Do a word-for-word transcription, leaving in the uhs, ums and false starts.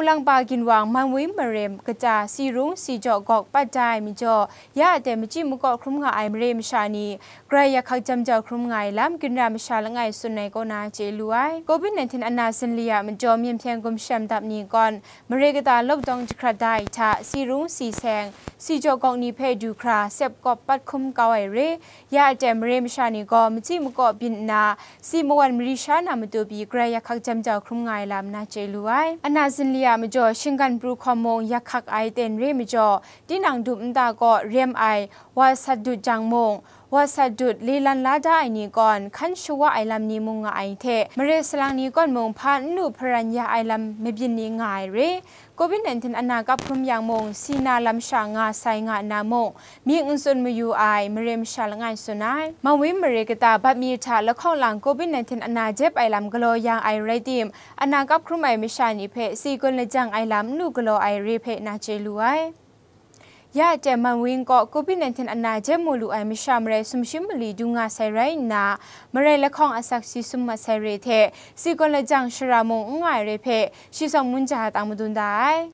Hpulangpa ginwang Manwing mare kata si rung si jaw gawk pat da ai majaw, ya a ten machyi makaw hkrum nga ai mare masha ni grai yak hkak jam jau hkrum nga ai lam ginra masha langai tsun ai kaw na chye lu ai. Covid nineteen ana zinli a majaw myen hpyen gumshem dap ni gawn mare kata lockdown jahkrat da ai hta si rung si seng, si jaw gawk ni hpe du hkra sep kawp pat hkrum kau ai re, ya a ten mare masha ni gaw machyi makaw byin nna, si mawan mari sha na matu pyi grai yak hkak jam jau hkrum nga ai lam na chye lu ai. Ana zinli a majaw shinggan pru hkawm mung yak hkak ai ten re majaw, tinang dum nta kaw rem ai wa sat dut jang mung, wa sat dut le lan la da ai ni gawn hkan shawa ai lam ni mung nga ai hte, mare salang ni gawn mung hpa n lu hparan ya ai lam mabyin ni nga ai re. Covid nineteen ana kap hkrum yang mung, si na lam sha nga sai nga nna mung, mying n tsun mayu ai mare masha langai tsun ai. Manwing mare kata bat mi hta lahkawng lang Covid nineteen ana jep ai lam galaw yang ai rai tim, ana kap hkrum ai masha ni hpe si gun lajang ai lam n lu galaw ai re hpe na chye lu ai. Ya a ten Manwing kaw Covid nineteen ana jep mu lu ai masha marai sumshi mali du nga sai rai nna, marai lahkawng asak si sum mat sai re hte, si gun lajang shara mung n nga ai re hpe, shi sawng mun ja tang madun da ai.